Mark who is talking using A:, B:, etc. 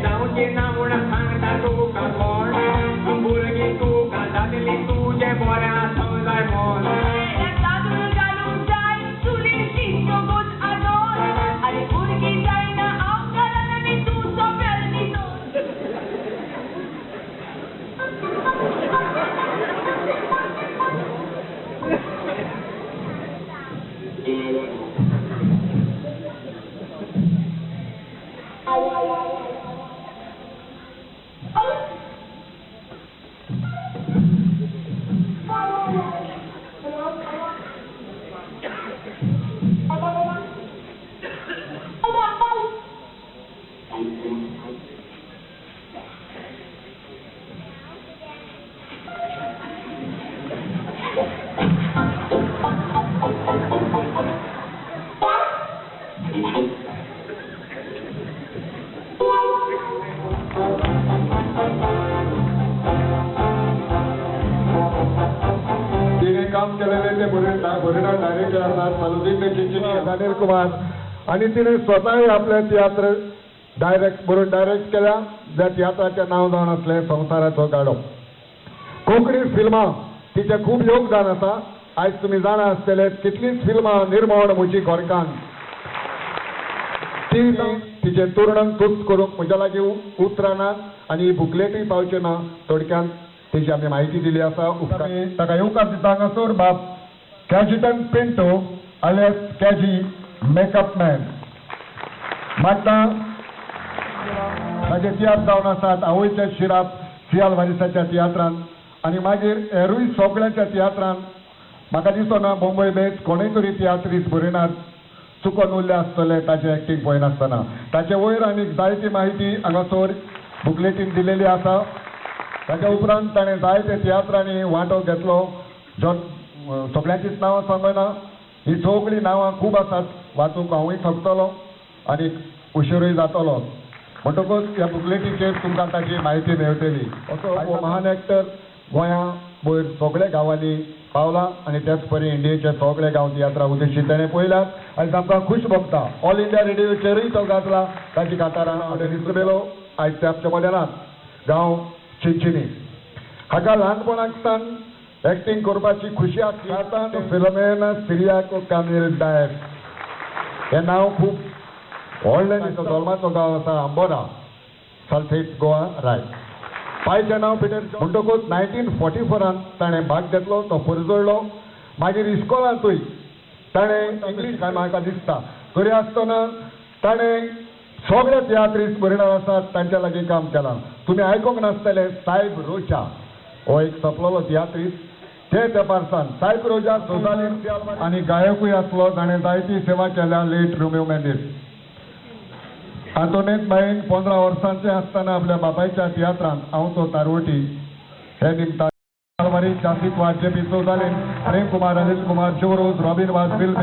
A: जावची ना म्हूण सांगता तुका कोण, भुरगीं तुका जातली तुजें बरें आसूंक जाय मन.
B: तांदूळ घालूंक जाय चुलीर शिजतकूच आदोर, आनी भुरगीं जायना हांव घरान आनी तूं सोंप्यार न्हिदोन.
C: तिने काम केलेले ते बरें डायरेक्टर आसात सालुदीन चिंचिनी, अनिल कुमार, आनी तिणे स्वताय आपले तियात्र डायरेक्ट बरोवन डायरेक्ट केल्या, ज्या तियात्राचें नांव जावन आसलें संवसाराचो गाडो. कोंकणी फिल्मां तिचें खूब योगदान आसा. आयज तुमी जाणा आसतले कितलींच फिल्मां निर्मोण म्हजी घरकान्न ती तिचें तुर्णन तुस्त करूंक म्हज्या लागीं उतरां ना आनी ही बुकलेटूय पावचें ना. थोडक्यान तेजी आमी म्हायती दिली आसा. ताका येवकार दिता हांगासर बाब Cajetan Pinto alias Caji makeup man. मागता ताजे तियात्र जावन आसात आवयच्या शिराप सियाल वारिसाच्या तियात्रान आनी मागीर हेरूय सगळ्यांच्या तियात्रान. म्हाका दिसना मुंबय बेस कोणूय तरी तियात्रीस बरयनात चुकोन उरले आसतले ताचें एक्टींग पळयनासतना. ताचे वयर आनीक जायती म्हायती हांगासर बुकलेटीन दिलेली आसा. ताच्या उपरांत ताणें जायते तियात्रांनी वांटो घेतलो. जॉन सगळ्यांचीच नांवां सांगना, ही सगळीं नांवां खूब आसात, वाचूंक हांवूय थकतलो आनी उशिरूय जातलो. म्हणटकूच ह्या बुकलेटीचेर तुमकां ताची म्हायती मेळटली. असो हो महान एक्टर गोंया वयर सगळ्या गांवांनी पावला आनी त्याच परी इंडियेचे सगळे गांव तियात्रा उद्देशी ताणें पळयल्यात आनी आमकां खूश भोगता. ऑल इंडिया रेडियोचेरूय तो गाजला. ताची कातारां रिसबेलो आयज ते आमच्या मदेनात. गांव चिंचिनी. हाका ल्हानपणाक सावन एक्टींग करपाची खुशी आसली. आतां फिलोमेना सिरियाको कामील डायस हें नांव खूब व्हडलें. ताचो जल्माचो गांव आसा आंबोरा, साल्थेट गोवा राय. पायचें नांव पिटर. म्हणटकूच 1944 ताणें भाग घेतलो, तो परजळ्ळो. मागीर इस्कोलांतूय ताणें इंग्लीश काय म्हाका दिसता तरी आसतना ताणें सगळे तियात्रीस बरयणार आसात तांच्या लागीं काम केलां. तुमी आयकूंक नासतले सायब रोजा हो एक सोंपलेलो तियात्रीस ते तेंपार सान सायब रोजा सोजालीन आनी गायकूय आसलो जाणें जायती सेवा केल्या लेट रोमियो मेंदीस. आंतोनेत बायन 15 वर्सांचे आसतना आपल्या बापायच्या तियात्रांत हांव तो तारवटी हे निमतान वारी चासीत वाज J P Souzalin, Prem Kumar, Anil Kumar, जोरोज, robin वाज, बिल.